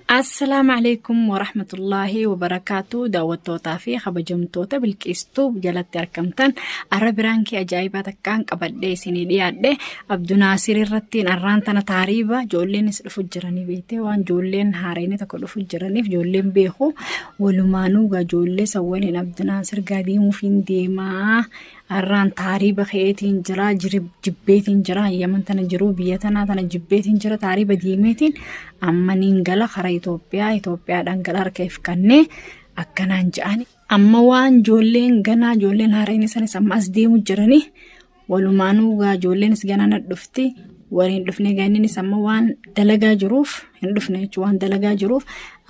Assalaamu alaikum warahmatullaahi wabarakaatu daawwattootaa fi kabajamtoota bilqiistuu jalatti argamtan arra biraankii ajaa'ibaa takkaan qabadhee isinii dhiyaadhe Abdunaasir irrattiin arraan tana taariiba ijoolleenis dhufu jiranii beektee waan ijoolleen haareenii tokko dhufu jiraniif ijoolleen beeku walumaanuu gaa ijoollee san waliin Abdunaasir gaa deemuuf hin deemaa Arraan taariiba ka'eetiin jira jibbeetiin jira yaman tana jiru biyya tanaa tana jibbeetiin jira taariiba deemeetiin amma niin gala karaa Itoophiyaa Itoophiyaadhaan gala harka if kannee akkanaan ja'ani. Amma waan ijoolleen ganaa ijoolleen haareen isanis amma as deemu jiranii walumaanuu gaa ijoolleenis ganaa na dhufti waliin dhufnee gaa inninis amma waan dalagaa jiruuf hin dhufne jechuun waan dalagaa jiruuf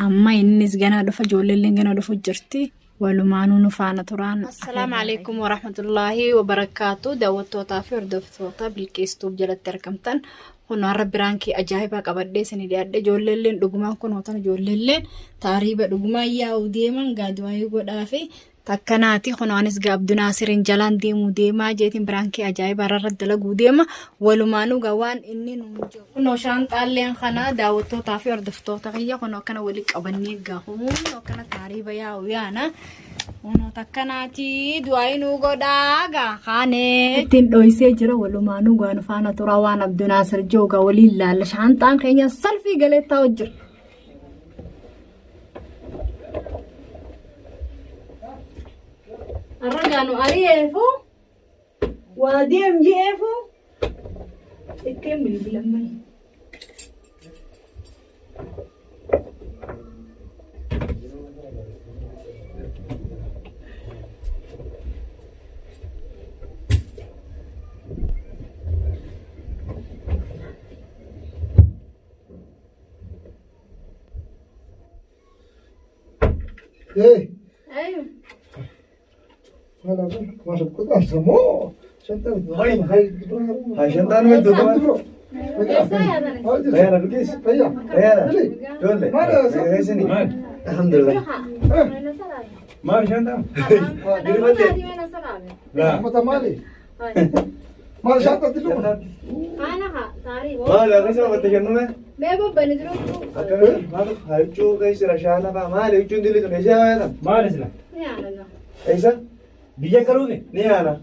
amma innis ganaa dhufa ijoolleen ganaa dhufu jirti. Walumaanuu nu faana turaan. Assalaamu alaikum warahmatullaahi wabarakaatu. Daawwattootaa fi hordoftoota Bilqiistuub jalatti argamtan. Kun har'a biraankii ajaa'ibaa qabadhee isinii dhiyaadhe. Ijoolleelleen dhugumaan kun hootan ijoolleelleen taariiba dhugumaan yaa'u deeman gaadu'aayii godhaa fi takkanaati. Kun anis gaa Abdu Naasiriin jalaan deemuu deemaa jeetiin biraankii ajaa'ibaa irra dalaguu deema. Walumaanuu gaa waan inni nuun jiru. Kunoo shaanxaalleen kana daawwattootaa fi hordoftoota kiyya kunoo akkana wali qabannee egaa kunoo akkana taariiba yaa'u yaana. Kunoo takkanaati du'aayi nuu godhaa gaa kaanee. Ittiin dhoysee jira walumaanuu gaa nu faana turaa waan Abdunaasir jiru gaa waliin laalla shaanxaan keenya salfii galee taa'u jira. Har'a gaa nu ari'eefu. Waa deem je'eefu ittiin bilbilan malee. Hey. Ayyo. Hay. Hay shantaan wedduu qaban. Fayyaadha Bilqiis. Fayyaadha. Ijoollee. Eessini? Alhamdulillah. Maal shantaan? Maal shaantatti dhufu? Maal akkasuma batte kennume? Akkamitti? Maal huccuu keessa jira shaana fa'a maali huccuun dilli sun eessa yaatan? Maal isla? Eessa? Biyya galuufi? Ni yaana.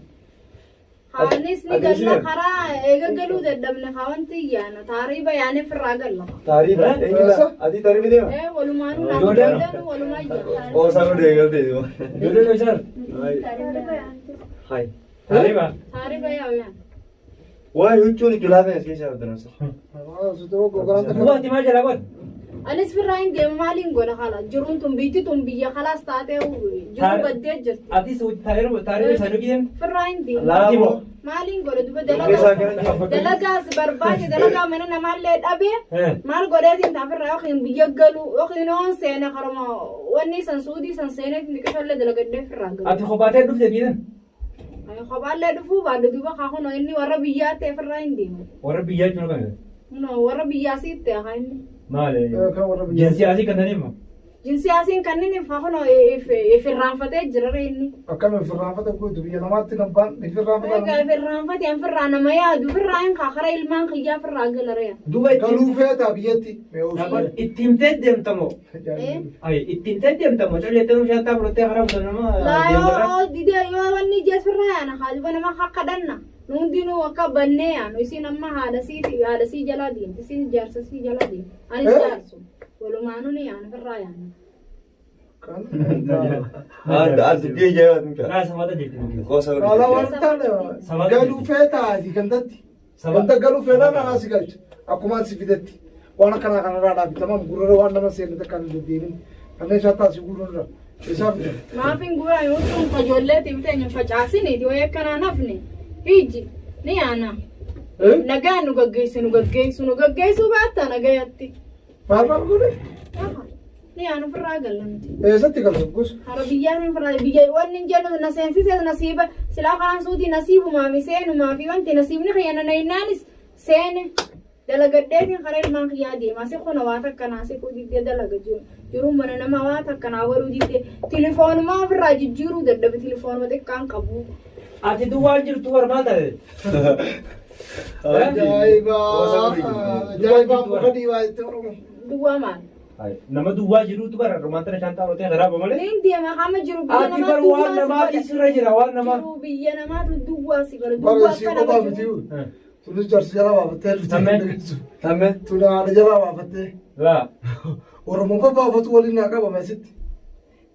Haanis ni galla karaa eega galuu dadhabne haa wanti yaana taariiba yaanee firraa galla. Taariiba. Eenyudha? Ati taariiba deema? Ee walumaanuu naaf Ijoolleen? ijoolleen walumaa yaana. Oosaa nu deegaltee. Ijoolleen eessa? Hai. Taariba. Taariiba yaa'u yaana. Waa'ee huccuun itti laafee as keessaa abdana sa. Duuba ati maal jalaa godhe? Anis firraa hin deemu maaliin godha kana jiruun tun biyyi tun biyya kalaas taatee jiruu baddee jirti. Atis taariba taariba isaanii hojjetan? Firraa hin deemu. Laafoo. Maaliin godha duba Keessaa dalagaa kana dalagaas barbaade dalagaa mana namaallee dhabee maal godheetiin ta'a firraa yookiin biyya galu yookiin hoon seene karuma wanni san suudii san seeneetiin xiqqishollee dalagadhee firraa galu. Ati kophaatee dhufte biyyan? Kophaallee dhufuu baadhu duuba kaa kunoo inni warra biyyaa ta'e firraa hin deemu. Warra biyyaa jechuun akkami? Kunoo warra biyyaa siit ta'e haa inni. Maali? Kan warra biyyaa. Jinsi asii kan taniif moo? Jinsi asiin kanneen if haa kunoo if irraanfatee jira ree inni. Akkam firraanfata guutu biyya namaatti kan baan Egaa firraanfata. if irraanfate an firraa nama yaadu firraa hin kaa karaa ilmaan kiyyaa firraa gala ree. Duuba Galuu ittiin feetaa biyyatti. Mee Dhaabbat itti himtee deemta moo? Ayi itti himtee deemta moo? Calleettee nu shantaa fudhattee karaa buta nama Laa deemu irraa. yoo didee yoo wanni ijee firraa yaana haa duba nama akka kadhanna. Nu hundinuu akka bannee yaanu isiin amma haadha sii haadha sii jalaa deemti isiin jaarsa sii jalaa deemti. Anis Eh? jaarsu. Walumaanuu ni yaana firraa yaana. Ati biyya jaalat mucaa. Laa sabata jirti. Qoosa Haala godhe. waan taane galuu feetaa ati gandatti. Ganda galuu feenaan anaa si galcha. Akkuma si fidetti. Waan akkanaa kanarraa dhaabbataman gurra waan nama seenne takka hin deddeemin. Kanneen isaa si guuruun irra. Isaa fida. Maaf hin guuraa yoo tun ijoolleetiif teenya facaasiniiti wayii akkanaan hafne fiiji ni yaana. Nagaan nu gaggeessu nu gaggeessu nu gaggeessuu baatta nagayatti. Maal maal godhe? Ni yaana ofirraa galla nuti. Eessatti galtu gosa? Hara biyyaan ofirraa biyya wanni hin jennu na seensise nasiiba silaa karaan suutii nasiibumaa fi seenumaa fi wanti nasiibni kiyya na nayinnaanis seene dalagadheetiin karaa ilmaan kiyyaa deema si kuna waa takka naa siquu diddee dalaga jiru jiruun mana namaa waa takka naa godhuu diddee tilifoonumaa ofirraa jijjiiruu dadhabe tilifoonuma xiqqaan qabu. Ati duwwaan jirtu war maal taate? Ajaa'iba! Ajaa'iba muka dhiibaa jettee Oromoo. Duwwaa maal? Nama duwwaa jiruutu bara romaantana shaantaa rootee karaa malee. Niin deema qaama jiru biyya Ati namaa bar duwwaa waan si namaati godha. sirra jira waan namaa. Jiru biyya namaatu duwwaa si godha. Bara Duwwaa isii akka qofaa nama miti. jiru. Tunis jaarsi jala baafattee Tammee. dhufte. Tammee. Tun haadha jala baafattee. Laa. Oromoon babbaafatu waliin naa qabame asitti.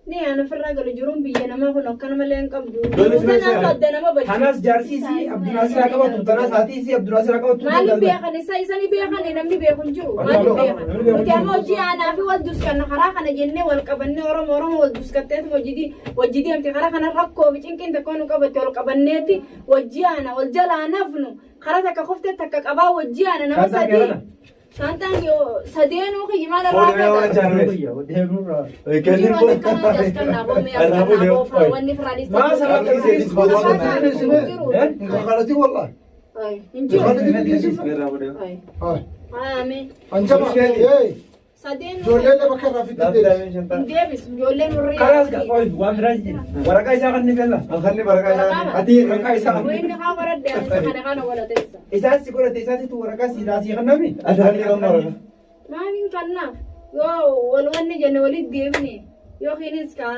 Ni aan ofirraa galu jiruun biyya namaa kun akkana malee hin qabdu. Lolli Jiruu sirra tanaatu jira. adda nama balcha. Tanaas jaarsi isii Abdulaziz haa qabatu tanaas haati isii Abdulaziz haa qabatu. Maaliif beekan isa isani beekan namni beeku hin jiru. Maaliif beekan? Nuti amma hojii aanaa fi wal duskanna karaa kana jennee wal qabannee Oromoo Oromoo wal duskatteetu hojii deemte karaa kana rakkoo fi cinqiin tokko nu qabatte wal qabanneeti hojii aana wal jalaa nafnu karaa takka kuftee takka qabaa hojii aana nama Shaantaan sadii. keerana. Shaantaan yoo sadeenuu kiyyi maal irraa Fuudhee waan fedha? jaanume. Kenni Jiru ati akkana as kannaa boomee as kannaa boofaa wanni firaa Maa sababa Jiru. Hin kakalatii wallah. Hin jiru. Kakalatii. Ameen. Anjama. Hey. Sadeen Ijoollee bakka irraa fiddee deebisi. hin deebisu ijoolleen warri Karaas qoy waan biraa jira. Waraqaa isaa kan ni fella. Kanni waraqaa isaa. Ati Waraqaa isaa. Wanni haa baradde kana kana godhateessa. Isaan si godhate isaatitu waraqaa si raasii kan namni. Ati hanni kan waraqaa. Maaliin kannaaf yoo wal wanni jenne walitti deebine yookiinis ka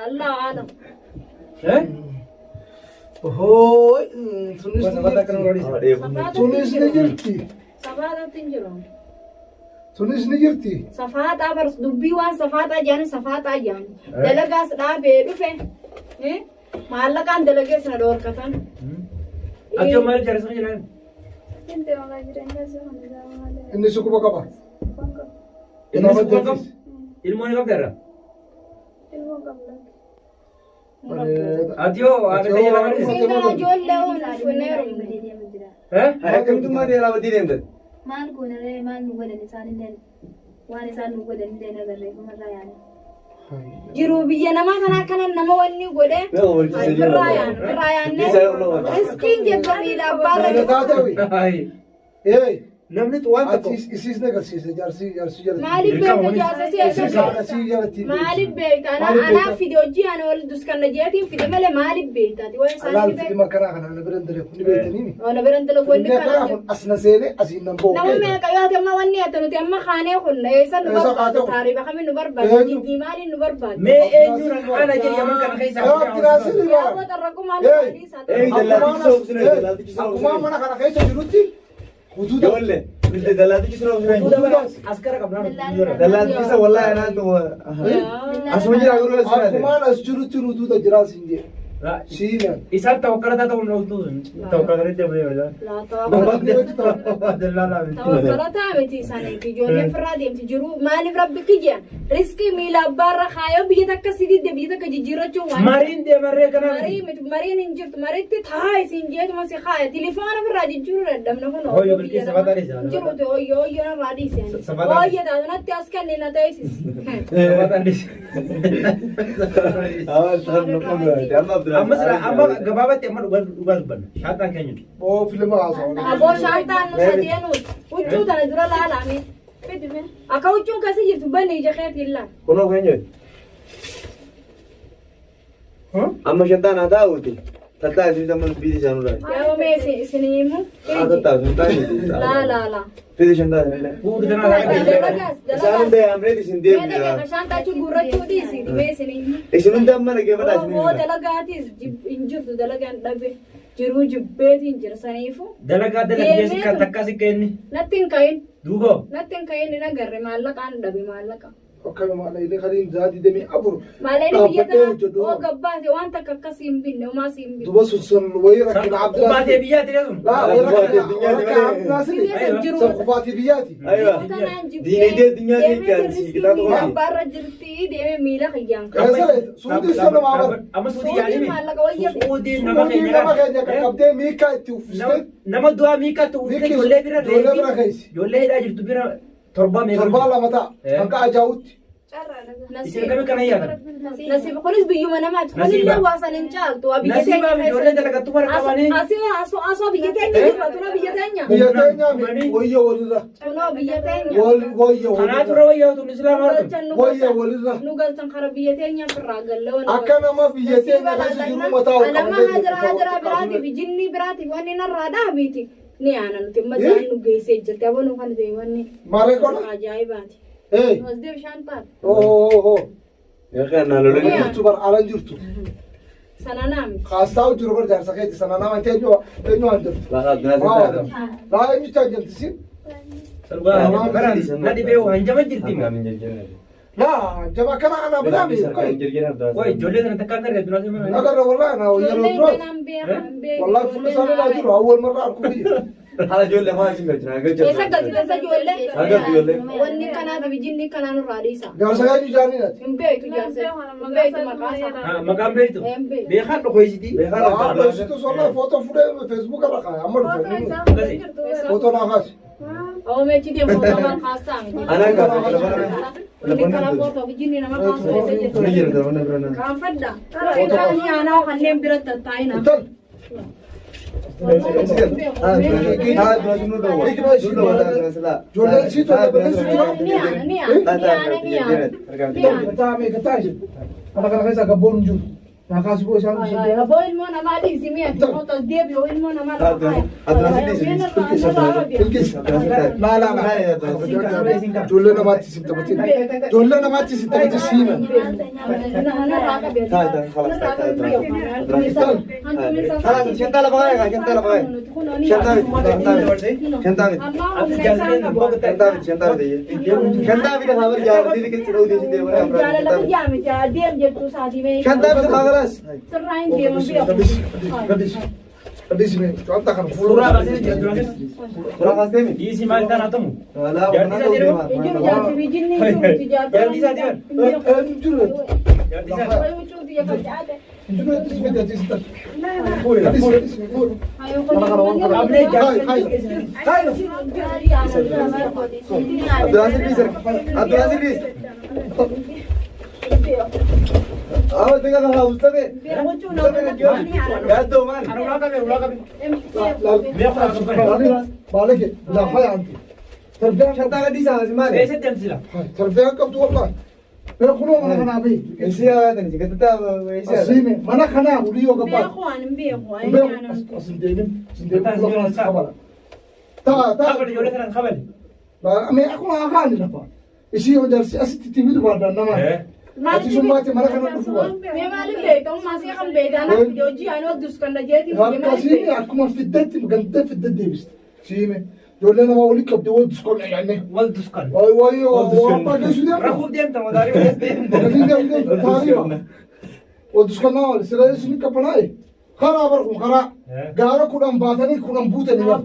Allah aalam. Eh? Ohoo. Tunis ni Sabata kan jirti. warri. Tunis ni jirti. Safaataatti hin jiru. Tunis ni jirti. Safaaxaa bar dubbii waan safaaxaa jedhani safaaxaa jedhani. Dalagaas dhaabee dhufe. Maallaqaan dalagees na dhoorkatan. Ati yoo maal jaarsa jedhan? Inni sukuba qaba. Inni sukuba qabu. Ilmoo ni qabda irraa. Ati yoo haadha ta'e lama dhiisa. Siin kana ijoollee hoon dhufneeru. Eh? Akkamittummaa dheeraa badii deemtan. Maal goonaree maal nu godhan isaanillee waan isaan nu godhan illee nagarree kumarraa yaane. Jiruu biyya namaa kana akkana nama wanni godhe firraa yaanu firraa yaannee riskiin jetta miila abbaarra Sana taatee. Ay. Hey. Namni waan tokko. Ati isiis na agarsiisa jaarsi jaarsi jalatti. Maaliif beekta jaarsa si Isiis eessa haadha sii jalatti. Maaliif beekta anaa fide hojii ana wal duskanna jeetiin fide malee maaliif beekta ati waan Alaal isaanii fidi beekta. makaraa kana ana biran dalagu ni beektanii. Ona biran dalagu wanni Inni akkanaa kana kun as na seenee asiin nan ba'u. Nama meeqa yoo ati amma wanni ati nuti amma kaanee kun eessa nu Eessa barbaadu kaatee kun? taarifa kamiin nu barbaadu Eenyu? jiddii maaliin nu barbaadu. Mee eenyuun ana jedhe yaman kana keessaa. Abdinaasir Yaa bara. boxarra kumaan Hey! isaa Ee dallaatichi soobsine dallaatichi Akkuma soobsine. mana kana keessa jirutti huduuda. Ijoollee dallaatichi soobsine. Askara qabnaa. Dallaatichi isa wallahi anaatu. Asuma jira gurra asuma. Akkumaan as jirutti huduuda jiraa siin jedhe. Siinan. Isaan tawakkalata ta'uun dhooftu. Tawakkalata deemee yoo Namni hojii ta'u. Dallaalaa miti. Tawakkalataa miti isaaniif ijoolleen firraa deemti jiru maaliif rabbi kiyya riskii miila abbaarra kaayoo biyya takka si didde biyya takka jijjiirrachuun waan Mariin deemarree kanaa marii miti. miti mariin hin jirtu mariitti taa isin jeetuma si kaaya tilifoona firraa jijjiiruu dadhabna kun Hoyyoo bilqii safataa dhiise. hin jiruti hoyyoo hoyyoo narraa dhiise Safataa hoyyoo taatu natti as kenne na teessisi. Safataan dhiise. Amma sila amma gabaabatti amma dhugaa dhugaa dubbanna. Shaaxaan keenyuti. Oo filma haasawaa. Aboo shaantaan nu sadeenuuti huccuu tana dura laalame akka huccuun kasi jirtu banni ija keetiin laal. Kunoo keenyuti. Amma shantaan haa taa'uuti. Tattaa isin amma biiti isaanurraa. Yaa mee isin himu. Haa tattaa shantaan miti. Laa laa laa. Fidi shantaan illee. Fuudhu tanaa laata. Dalagaas Isaan dalagaas. hunda yaamneet isin Mee deemnira. dhageeffa shaantaa guurrachuu dhiisi mee isin himu. Isin hunda amma dhageeffadhaa isin Oo himna. dalagaatis hin jirtu dalagaan dhabe jiruu jibbeetiin jira saniifu Dalagaa dalagee kan takka si kenni. natti hin ka'in Duuba. natti hin ka'in hin agarre maallaqaan dhabe maallaqa. Akkana inni kaliin zaadii demee afur. Maallaqni biyya Dhaabbadhee tanaa hojjedhu. oo gabbaate waan takka akkasii hin binne homaa sii hin binne. Duba sun sun wayii rakkina Qubaatee Abdinaasir. biyyaati sun. Laa wayii Qubaatee rakkina biyyaati rakkina malee. Abdinaasir. Biyya san jiru. San qubaatii biyyaati. Aywa. Tanaan jibbee Diinagdee addunyaa deemee keetti riskii kitaaba miila qofa. abbaarra jirti deemee miila kiyyaan. Keessa suudii sana maa bara. Amma suudii Suudii yaadime. maallaqa wayya fi Suudii nama Suudii keenya. nama keenya qaqqabdee miikaa itti uffistee Nama du'aa miikaatti uffite Miikii ijoollee bira ijoollee bira keessa. Ijoollee hidhaa jirtu bira torba meeqa. torbaa lama ta'a. Hanga ajaa'utti. Isin akkami kana yaatan? Nasiiba kunis biyyuma namaati. Nasiiba. Kunillee waa san hin caaltu. Waa biyya Nasiiba teenya ijoollee dalagattu bara qabanii. Asoo biyya teenya jirra. Tunoo biyya teenya. Biyya teenyaa wayya walirra. Tunoo biyya teenya. Wayya Kanaa tura walirra. wayyaa tun islaamaa Nu argamu. galchan nu Wayya galchan. walirra. Nu galchan kara biyya teenya firraa galle. Akka nama biyya teenya keessa jiru mataa ol Anamma qabatee hajaraa hajaraa jiru. biraatiif jinni biraatiif wanni narraa dhaabiiti. Ni aana nuti amma isaan nu geessee jirti. Aboo nu kan ta'e wanni. Maaree qola? Ajaa'ibaati. Ee. Nu as deebi shaan taate. Oo oo. Yookaan naa loleen. Ala jirtu bar ala jirtu. Sana naami. Kaastaa'u jiru bar jaarsa keeti sana nama eenyu eenyu waan jirtu. Laa Abdinaasir ta'a. Laa eenyu taan jirti si? Na dhibee waan jama jirti moo? Laa jaba kana ana bilaami. Way ijoollee sana takka akka reetu naasii mana. Agarra wallahi ana yeroo Ijoolleen duraati. kanaan beekan beekan. Wallahi fuula isaanii laa jiru awwal marra arku biyya. Haala ijoollee afaan isin galchina. Eessa galchite isa ijoollee? Agartu ijoollee. Wanni kanaatiif ijinni kanaa nurraa dhiisa. Jaarsa eenyu jaaniidhaati. Hin beektu jaarsa. Hin beektu maqaa isaa. Maqaan beektu? Hin beektu. Beekaan dhokoysitii. Laa dhoksitu solla footoo fuudhee feesbuuk irra kaaya amma dhufe. Footoo naa kaasi. Oomechi deemu footoo maal kaastaa miti. Anaan kaasa telefoona. Wanni kana footoo fi jinni nama kaasu eessa jirtu? Ni jira telefoona bira naan. Kaanfadha. Inni aanaa kanneen biratti tattaa'ina. Intal. Ijoolleen sii tola balleessu jira. Ni aana ni aana ni aana ni aana. Gataa mee gataa ishee. Kana kana keessa gabboon hin jiru. Naa kaasi boo isaan ibsu. Aboo ilmoo namaa dhiisi mi'a footoo deebi'u ilmoo namaa lafa kaaya. Bilqis. Laa laa laa. Ijoollee namaatti sin taphatin. Ijoollee namaatti sin taphatin siiman. Gadis. Gadis mee. Wanta kana fuula. Suuraa baasee jira dura. Dhiisii maal taana tumu? Jaartii isaati bar. Eenyu jiru? Jaartii isaati. Hin jiru itti si fide itti si Gadis gadis. Kana kana waan kana. Qabnee Kai kai. Kai. Ana ulaa qabee ulaa qabee. Mee kuraa qabee. Baalake laa haya anti. Tarbiyaan Eessatti deemsila? Tarbiyaan qabdu wallahi. Mee kunoo mana kanaa bahi. Asiime mana kanaa ulii yoo gabbaa. Asin deemin asin deemin fuula kanaan si qabala. Taa taa. Qabali ijoollee sanaan qabali. Mee akkuma akaani lafa. Ishii yoo jaarsi asitti timitu baadaan namaa. Ati sun baate mana kana dhufu baate. Akkasiin akkuma fiddetti gantee fidde deebiste. Siime ijoollee namaa walii qabdee wal diskoon dhaqanne. Wal duskan. Wayi wayi waan baay'ee deemta. Rafuuf deemta madaarii wal deemta. Akkasiin deemte taariiba. Wal diskonnaa wal siree isin qabbanaa'e. Karaa bar kun karaa gaara 10 baatanii 10 buutanii bar.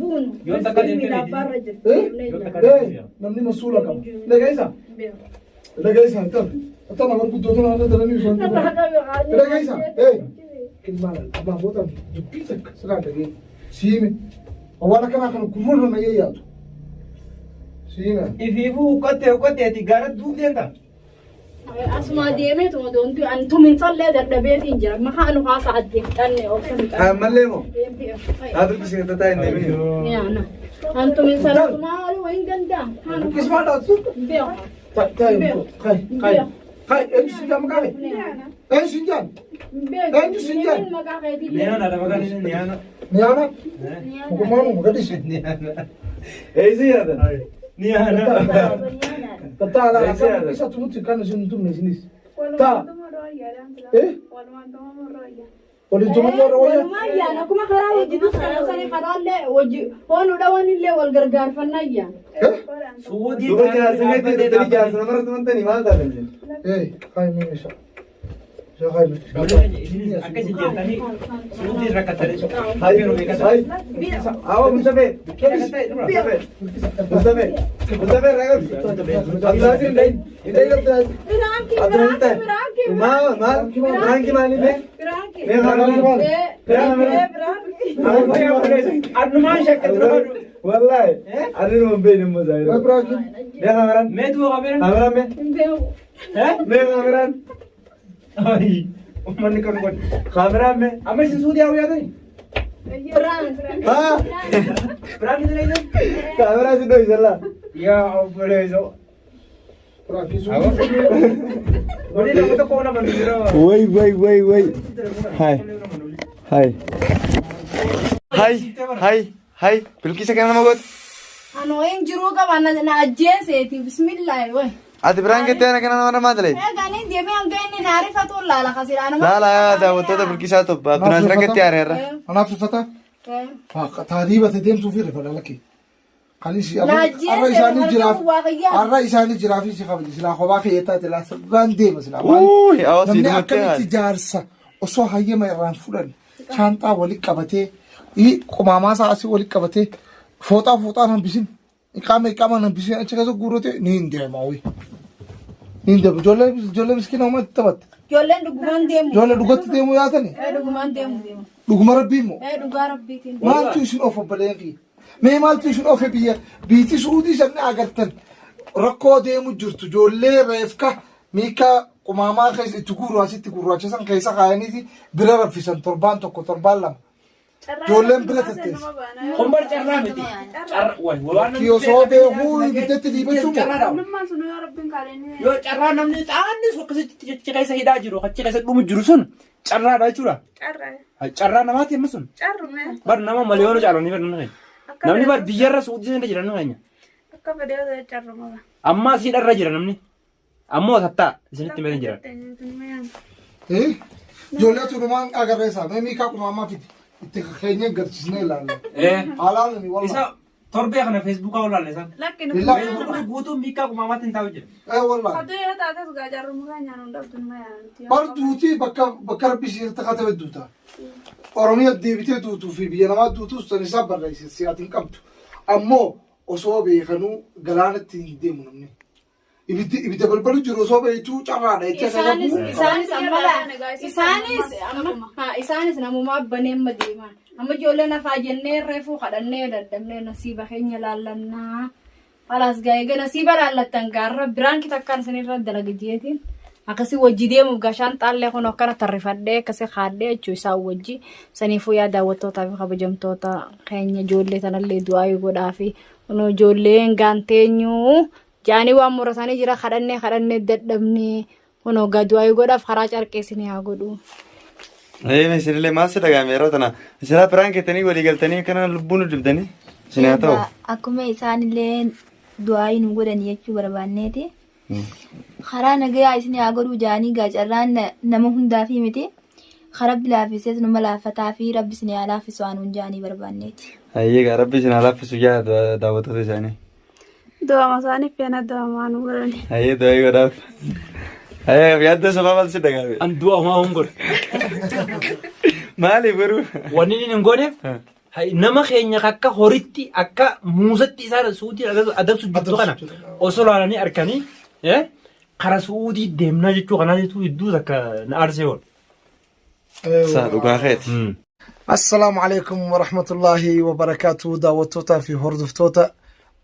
Yoo takka deemte beekti. Eh namni masuula qaba. Dhagaysa. Dhagaysa tal. Tal nama guddoo tana irra dalanii osoo hin dhugan. Dhagaysa. Eh. Kilmaala abbaa booda dubbii takka sirraa dhagee. Siime. Waan akkanaa kana gurra na yaatu. Siime. Ifiifuu uqqattee uqqatteeti gaara duuf deemta. Asuma deemeetuma doontu an tuminsallee dadhabeetiin jira. Mahaa nu haasa addee fixanne obsa fixanne. An tuminsallee maal wayin danda'a. Kismaa dhaatu. Beeku. Tai tai. Kai kai. Kai eenyu si jaan maqaa kee? Eenyu si jaan? Eenyu si jaan? Maqaa keetii. Niyaana dha maqaan ishee niyaana. Niyaana. Mukumaanu gadisi. Niyaana. Tataa la isa tumutti kan isin tumne isinis. Ta. Eh? Waliin tumammoo irra wayya. Walumaa yaana akkuma karaa hojii dus kana sani karaallee hojii hoonuu dhawan illee wal gargaarfannaa yaana. Eh? Suudii Eh, kai mee meeshaa. Meeshaa kai mee. Akkasi jettanii suudii rakkatanii. Biraanki biraanki biraanki biraanki. Biraanki. Annumaan shakkatu nama Wallahi, ani numa beeknu immoo Mee zaayiroo. biraaki. Mee kaameraan? Mee du'a qabeera? Kaameraan mee? Hin beeku. Mee kaameraan? Uummanni kan godhe. Kaameraan mee? Amma isin suudii haa yaadani? Biraanki. Haa? Biraan isin eeyyan? Kaameraa si dho'isa laa. Yaa obboleessoo. Biraaki sun. Wali nama tokko nama nu jira. Way way way way. Hai. Hai. Hai. Hai. Hay Bilqiisa kana nama goote. Anoo hin jiruu qaba na ajjeeseeti bismillaahi way. Ati biraan keetti ana kana nama namaa dalai. Egaa niin deemee hanga inni na rifatu laala kasiraa nama. Laala yaa daawwattoota Bilqiisaa tobba Abdunaasir akka itti aareerra. Anaaf rifata. Taadii bate deemtuu fi rifata lakkee. Kan isi Na ajjeese arra isaanii jiraaf waaqayyaa. arra isaanii jiraaf isi kabaji silaa kophaa kee taate laa sirraan deema silaa. Uuyi awwa Namni siidumatti akkamitti jaarsa osoo hayyama irraan fudhan shaanxaa walitti qabatee qumaamaa isaa asii walitti qabatee fooxaa fooxaan hambisin iqaama iqaamaan hambisin achi keessa guurrate ni hin deema wayii. Ni hin deema ijoollee ijoollee miskiina uummatti taphatte. Ijoolleen dhugumaan deemu. Ijoollee dhugatti deemuu yaatani Ee dhugumaan deemu deemu. dhuguma rabbii immoo. Ee dhugaa rabbiitiin. Maaltu isin of obboleen kiyya? Mee maaltu isin ofe biyya biitii suudii sanni agartan rakkoo deemu jirtu ijoollee reefka miika qumaamaa keessa itti guuru asitti gurraacha san keessa kaayaniiti bira raffisan torbaan tokko torbaan lama. Ijoolleen bira tetteessi. Kun bar carraa miti. Carra way waan Lakkii osoo beekuu ibiddatti dhiibachuu moo? Carraadha. Namummaan sun yoo rabbiin kaalee Yoo carraa namni xaanni sun akkasitti achi keessa hidhaa jiru achi keessa dhumu jiru sun carraadha jechuudha. carraa Carraa namaati amma sun. carrume Bar nama miliyoona caalanii bar namni keenya. akka Namni bar biyyarra suutii sana jira namni keenya. akka fedhe yoo ta'e carruma ba. Amma asii dharra jira namni. Ammoo tattaa isinitti meelan jira. Eh? Ijoollee turumaan agarreessaa mee miikaa qumaamaa fidi itti keenya garsiisnee ilaalla. Eh. Haalaan ni Isa wallah. torbee kana feesbuukaa olaalle isaan. Lakki nu Illaa. Feesbuukni guutuun miikaa qumaamaatti hin taa'u jira. Eh wallah. Kaduu yoo taates gaa carruma kan nyaanu dhabdu numa yaanti. Bar duutii bakka bakka rabbi siirta katabe duuta. Oromiyaa deebitee duutuu fi biyya namaa duutus san isaa barreesse siyaatiin qabdu. Ammoo osoo beekanuu galaanatti hin deemu namni. Ibiddi ibidda balbalu jiru osoo beektuu carraadha jettee Isaanis katabu. isaanis amma laa isaanis amma haa isaanis namuma abbanee amma deeman amma ijoolleen hafaa jennee reefuu kadhannee dadhabnee nasiiba keenya laallannaa Khalaas gaa eega nasiiba laallattan gaarra biraanki takkaan isinirra dalaga jeetiin akkasii wajji deemuuf gaa shaanxaallee kun akkana tarrifadhee akkasii kaadhee jechuu isaan wajji saniifuu yaa daawwattootaa fi kabajamtoota keenya ijoollee tanallee du'aa godhaa fi kunoo ijoolleen gaanteenyuu jaanii waan muratanii jira kadhannee kadhannee dadhabnee kunoo gaa du'aa godhaaf karaa carqee isinii haa godhu. Ee isinillee maal si dhagahame yeroo tana isinaa piraan keettanii walii galtanii akkana lubbuu nu dibdanii isin haa ta'u. Akkuma isaanillee du'aa nu godhan jechuu barbaanneeti. Karaa nagayaa isin haa godhuu jaanii gaa carraan nama hundaafi miti. Karaa rabbi laaffisees numa laaffataa fi rabbi isin haa laaffisu aanuun jaanii barbaanneeti. Hayyee gaa rabbi isin haa laaffisu yaa daawwattoota isaanii. Du'ama isaaniif feena du'amaa nu godhani. Hayyee du'aa godhaaf. Hayyee yaadda sabaa maal si dhagahame? An du'a homaa hin godhe. Maaliif garuu? Wanni inni hin gooneef nama keenya akka horitti akka muusatti isaan suutii adabsu jirtu kana osoo laalanii arkanii kara suutii deemnaa jechuu kanaa jechuu hedduu takka na aarsee oolu. Saa dhugaa keeti. Assalaamu alaikum warahmatullaahi wabarakaatu daawwattootaa fi hordoftoota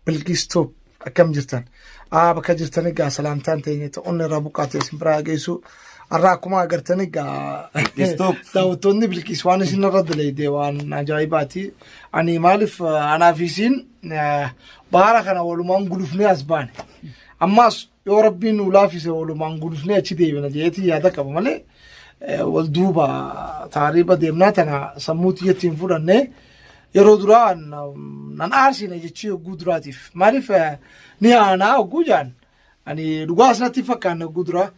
Bilqiis Tube akkam jirtan? Aa bakka jirtan egaa salaamtaan teenya ta'uun irraa buqqaate isin biraa geessu. Har'a akkuma agartan egaa Bilqiis Tube. daawwattoonni Bilqiis waan isin irra dalagde waan ajaa'ibaati. Ani maaliif anaa fi isin baara kana walumaan gulufnee as baane. Ammaas yoo rabbiin nu laafise walumaan gulufnee achi deebina jeetii yaada qaba malee wal duuba taariiba deemnaa tana sammuu tiyyatti hin fudhanne yeroo duraa nan aarsine jechii hogguu duraatiif maaliif ni aanaa hogguu jaan ani dhugaa asirratti hin fakkaanne hogguu duraa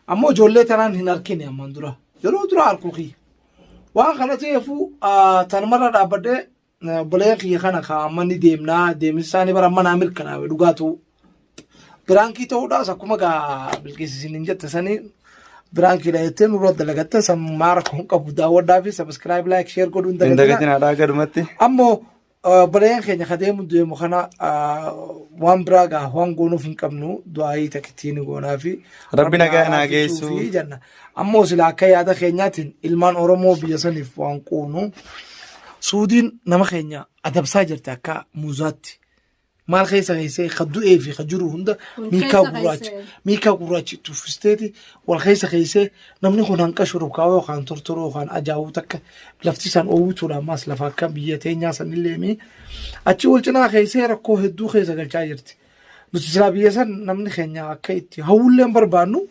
ammoo ijoollee tanaan hin harkine ammaan dura yeroo duraa harkuu kiyya waan kana ta'eefuu tanumarra dhaabbadhee Obboleeyyan kiyya kana ka amma ni deemnaa deemsi isaanii bara amma naa mirkanaawe dhugaa ta'uu. Biraankii ta'uudhaas akkuma gaa Bilqiis isin hin jette sanii biraankiidha jettee nurra dalagatte sammaa rakkoo hin qabu daawwadhaa fi sabiskiraayib laayik sheer godhuu hin Hin dagatinaa. dagatinaa dhaa gadumatti. Ammoo obboleeyyan keenya ka deemu deemu kana waan biraa gaa waan goonuuf hin qabnu du'aayii takkittii ni goonaa fi Rabbi nagaa naa geessu. fi jenna. Ammoo sila akka yaada keenyaatiin ilmaan Oromoo biyya saniif waan quunu Suudiin nama keenya adabsaa jirti akka muuzaatti. Maal keessa keessee ka du'ee fi ka jiru hunda Wal miikaa keessa gurraacha keessee. miikaa gurraacha itti uffisteeti wal keessa keessee namni kun hanqa shurufkaawaa yookaan tortoroo yookaan ajaa'uu takka lafti isaan oowwituudha ammaas lafa akka biyya teenyaa sanillee mi achi wal cinaa keessee rakkoo hedduu keessa galchaa jirti. Nuti silaa biyya san namni keenya akka itti hawwullee hin barbaannu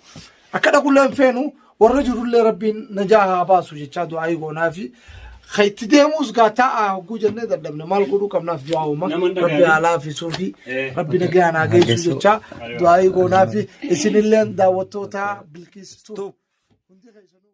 akka dhaqullee hin feenu warra jirullee rabbiin najaa haa baasu jechaa du'aayii goonaa fi Ka itti deemuus gaa taa'aa hogguu jennee dadhabne maal godhuu qabnaaf du'aa uuma. Nama hin Rabbi dhaga'ani. haa laafisuu fi Eh. rabbi nagaan haa geessu jecha du'aayii goonaa fi isinilleen daawwattoota Bilqiistuu. Hundi keessanuu.